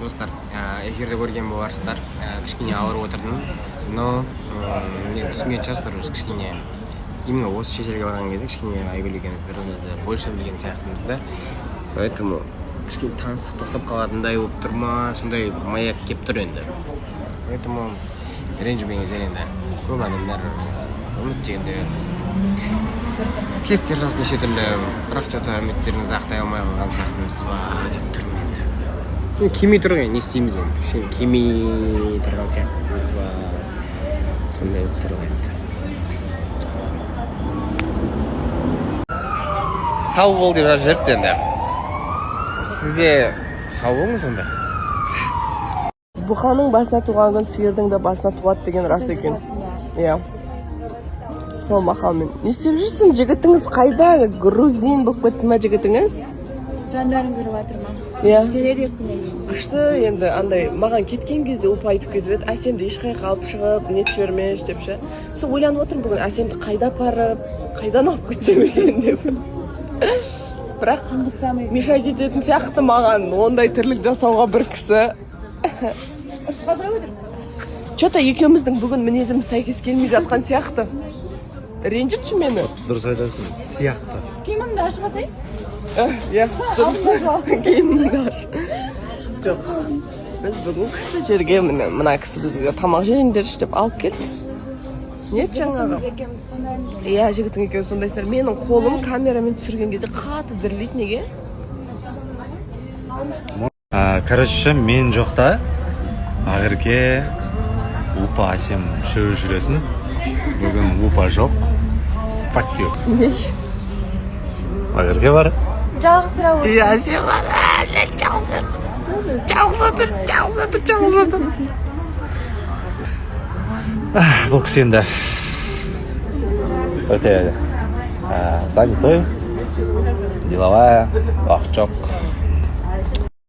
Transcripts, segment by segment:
Достар, эфирде көрген боларсыздар, кішкене ауырып отырдым, но енді түсінген шығарсыздар уже. Кішкене именно осы шетелге барған кезде кішкене Айгүл екеуміз бір бірімізді больше білген сияқтымыз да, поэтому кішкене таныстық тоқтап қалатындай болып тұр ма, сондай бір маяк келіп тұр енді. Поэтому ренжімеңіздер. Енді көп адамдар үміттенді, тілектер жазды неше түрлі, бірақ че-то үміттеріңізді ақтай алмай қалған сияқтымыз ба деп тұрмын. Енді, ну, келмей тұр ғой, не істейміз енді? Кішкене келмей тұрған сияқтымыз ба, сондай болып тұр ғой енді. Сау бол деп жазып жіберіпті. Енді сіз де сау болыңыз онда. Бұқаның басына туған күн сиырдың да басына туады деген рас екен, иә. Сол мақалмен. Не істеп жүрсің? Жігітіңіз қайда? Грузин болып кетті ма жігітіңіз? Жандарын көріп жатыр ма? Иә. Келеді 2 күннен кейін. Күшті енді. Андай маған кеткен кезде Ұлпа айтып кетіп еді: «Әсемді ешқаяққа алып шығып не жібермеші», — деп ше. Сол ойланып отырмын, бүгін Әсемді қайда апарып, қайдан алып кетсем екен деп. Бірақ мешать ететін сияқты маған ондай тірлік жасауға бір кісі. Ұрысқазға өтірік. Че-то екеуміздің бүгін мінезіміз сәйкес келмей жатқан сияқты. Ренжітші мені. Дұрыс айтасың сияқты. Киіміңді ашып алсай. Иә, дұрыс, киіміңді аш. Жоқ, біз бүгін күшті жерге, міне, мына кісі бізге тамақ жеңдерші деп алып келді. Не жаңағы? Екеуміз сондаймыз. Иә, жігітің екеуі сондайсыздар. Менің қолым камерамен түсірген кезде қатты дірілдейді. Неге? Короче, мен жоқта Ақерке, Ұлпа, Әсем үшеуі жүретін. Бүгін Ұлпа жоқ. Fuck you. Ақерке бар. Жалғызсырап. И Әсем бар. Жалғыз, жалғыз отыр, жалғыз отыр, жалғыз отыр. Бұл кісі енді өте занятой, деловая, уақыт жоқ.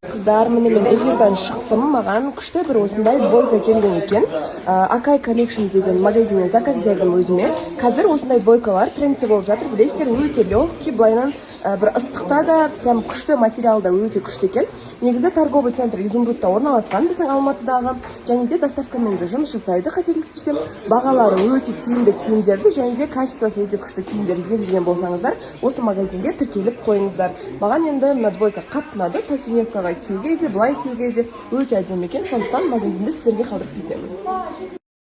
Қыздар, міне, мен эфирдан шықтым. Маған күшті бір осындай двойка келген екен. Акай Collection деген магазиннен заказ бердім өзіме. Қазір осындай двойкалар трендте болып жатыр, білесіздер. Өте легкий былайынан, бір ыстықта да прям күшті, материалы да өте күшті екен. Негізі торговый центр Изумрудта орналасқан біздің Алматыдағы, және де доставкамен де жұмыс жасайды, қателеспесем. Бағалары өте тиімді киімдерді және де качествосы өте күшті киімдер іздеп жүрген болсаңыздар, осы магазинге тіркеліп қойыңыздар. Маған енді мына двойка қатты ұнады. Повседневкаға киюге де, былай киюге де өте әдемі екен. Сондықтан магазинді сіздерге қалдырып кетемін.